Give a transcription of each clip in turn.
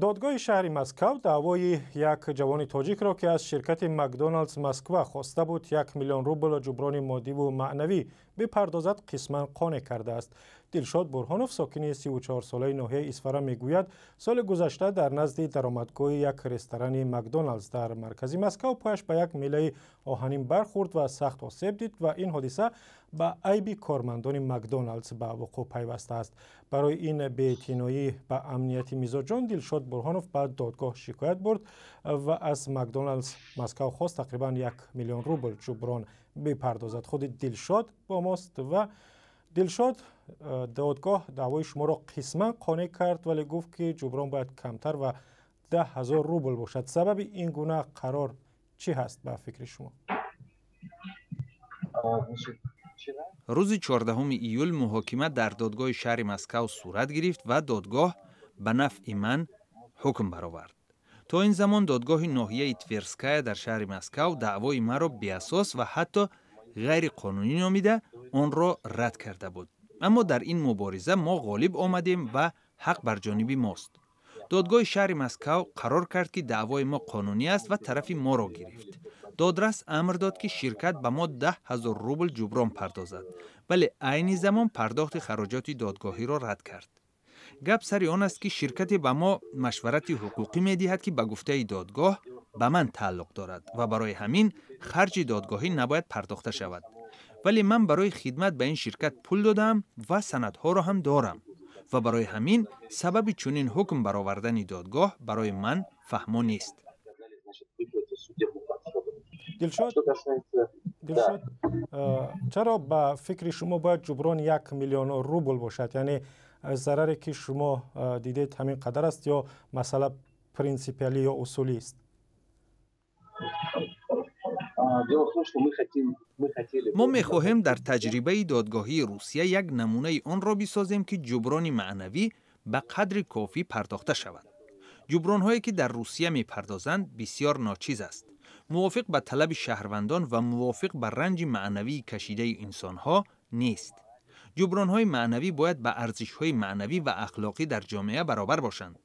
Додгоҳи шаҳри Москав даъвои як ҷавони тоҷикро, ки аз ширкати Макдоналдс Москва хоста буд 1 миллион рубл ҷуброни моддиву маънавӣ бипардозад, қисман қонеъ кардааст. Дилшод Бурҳонов, сокини 34-солаи ноҳияи Исфара, мегӯяд, соли гузашта дар назди даромадгоҳи як ресторани Макдоналдс дар маркази Москав пояш ба як милаи оҳанин бархӯрд ва сахт осеб дид ва ин ҳодиса ба айби кормандони Макдоналдс ба вуқӯъ пайвастааст. Барои ин беэътиноӣ ба амнияти мизоҷон Дилшод Бурҳонов ба додгоҳ шикоят бурд ва аз Макдоналдс Москав хост тақрибан 1 миллион рубл ҷуброн бипардозад. Худи Дилшод бо мост. Ва Дилшод, додгоҳ даъвои шуморо қисман қонеъ кард, вале гуфт, ки ҷуброн бояд камтар ва 10 000 рубл бошад. Сабаби ин гуна қарор чӣ ҳаст ба фикри шумо? Рӯзи 14 июл муҳокима дар додгоҳи шаҳри Москав сурат гирифт ва додгоҳ ба нафъи ман ҳукм баровард. То ин замон додгоҳи ноҳияи Тверская дар шаҳри Москав даъвои маро беасос ва ҳатто ғайриқонунӣ номида, онро рад карда буд. Аммо дар ин мубориза мо ғолиб омадем ва ҳақ бар ҷониби мост. Додгоҳи шаҳри Москав қарор кард, ки даъвои мо қонунӣ аст, ва тарафи моро гирифт. Додрас амр дод, ки ширкат ба мо 10 000 рубл ҷуброн пардозад, вале айни замон пардохти хароҷоти додгоҳиро рад кард. Гап сари он аст, ки ширкате ба мо машварати ҳуқуқӣ медиҳад, ки ба гуфтаи додгоҳ ба ман тааллуқ дорад ва барои ҳамин харҷи додгоҳӣ набояд пардохта шавад. Вале ман барои хидмат ба ин ширкат пул додаам ва санадҳоро ҳам дорам ва барои ҳамин сабаби чунин ҳукм баровардани додгоҳ барои ман фаҳмо нест. Дилшод, чаро ба фикри шумо бояд ҷуброн 1 миллион рубл бошад? Яъне зараре, ки шумо дидед, ҳамин қадар аст ё масъала принсипиалӣ ё усулӣ аст? Мо мехоҳем дар таҷрибаи додгоҳии Русия як намунаи онро бисозем, ки ҷуброни маънавӣ ба қадри кофӣ пардохта шавад. Ҷубронҳое, ки дар Русия мепардозанд, бисьёр ночиз аст, мувофиқ ба талаби шаҳрвандон ва мувофиқ ба ранҷи маънавии кашидаи инсонҳо нест. Ҷубронҳои маънавӣ бояд ба арзишҳои маънавӣ ва ахлоқӣ дар ҷомеа баробар бошанд.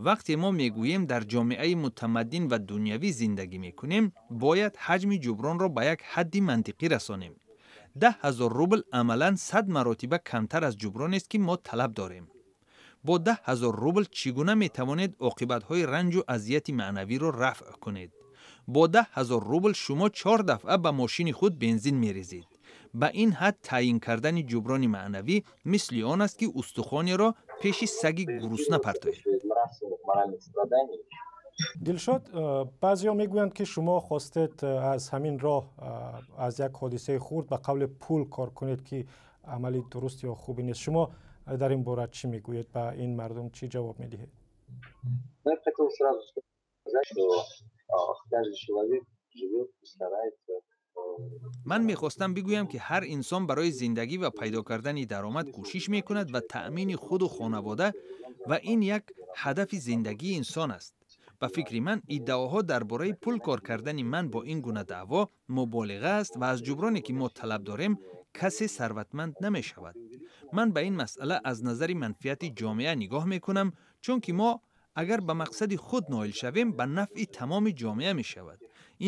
Вақте мо мегӯем, дар ҷомеаи мутамаддин ва дунявӣ зиндагӣ мекунем, бояд ҳаҷми ҷубронро ба як ҳадди мантиқӣ расонем. 10 000 рубл амалан 100 маротиба камтар аз ҷубронест, ки мо талаб дорем. Бо 10 000 рубл чӣ гуна метавонед оқибатҳои ранҷу азияти маънавиро рафъ кунед? Бо 10 000 рубл шумо чор дафъа ба мошини худ бензин мерезед. Ба ин ҳад таъйин кардани ҷуброни маънавӣ мисли он аст, ки устухонеро пеши саги гурусна партоед. Дилшод, баъзеҳо мегӯянд, ки шумо хостед аз ҳамин роҳ, аз як ҳодисаи хурд, ба қавли пул кор кунед, ки амали дуруст ё хубе нест. Шумо дар ин бора чӣ мегӯед? Ба ин мардум чӣ ҷавоб медиҳед? Я хотел сразу сказать, что каждый человек живет и старается. Ман мехостам бигӯям, ки ҳар инсон барои зиндагӣ ва пайдо кардани даромад кӯшиш мекунад ва таъмини худу хонавода, ва ин як ҳадафи зиндагии инсон аст. Ба фикри ман, иддаоҳо дар бораи пул кор кардани ман бо ин гуна даъво муболиға аст ва аз ҷуброне, ки мо талаб дорем, касе сарватманд намешавад. Ман ба ин масъала аз назари манфиати ҷомеа нигоҳ мекунам, чунки мо агар ба мақсади худ ноил шавем, ба нафъи тамоми ҷомеа мешавад.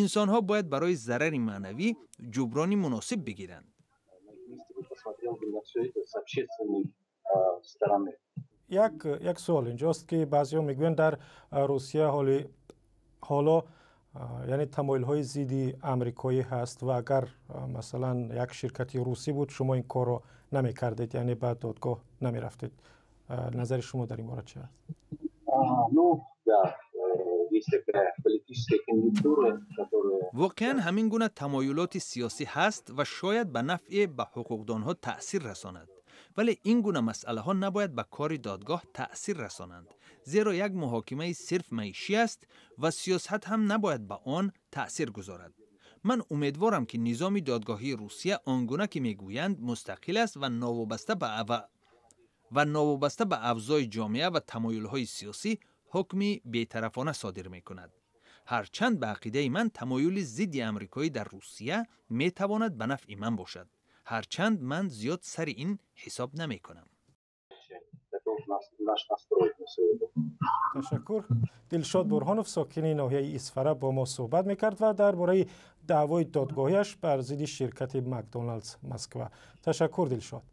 Инсонҳо бояд барои зарари маънавӣ ҷуброни муносиб бигиранд. Посмотрел бы на всё это с общественной стороны. Як суол инҷост, ки баъзеҳо мегӯянд, дар Русия ҳоло, яъне, тамоилҳои зидди амрикоӣ ҳаст ва агар, масалан, як ширкати русӣ буд, шумо ин корро намекардед, яъне ба додгоҳ намерафтед. Назари шумо дар ин бора чи аст? Ну да, есть такая политическая конъюнктура, которая Воқеан, ҳамин гуна тамоюлоти сиёсӣ ҳаст ва шояд ба нафъе ба ҳуқуқдонҳо таъсир расонад, вале ин гуна масъалаҳо набояд ба кори додгоҳ таъсир расонанд, зеро як муҳокимаи сирф маишӣ аст ва сиёсат ҳам набояд ба он таъсир гузорад. Ман умедворам, ки низоми додгоҳии Русия он гуна ки мегӯянд, мустақил аст ва новобаста ба авзои ҷомеа ва тамоюлҳои сиёсӣ ҳукми бетарафона содир мекунад. Ҳарчанд, ба ақидаи ман, тамоюли зидди амрикоӣ дар Русия метавонад ба нафъи ман бошад, ҳарчанд ман зиёд сари ин ҳисоб намекунам. Готов. Наш настрой на все это. Ташаккур. Дилшод Бурҳонов, сокини ноҳияи Исфара, бо мо суҳбат мекард ва дар бораи даъвои додгоҳиаш бар зидди ширкати Макдоналдс Москва. Ташаккур, Дилшод.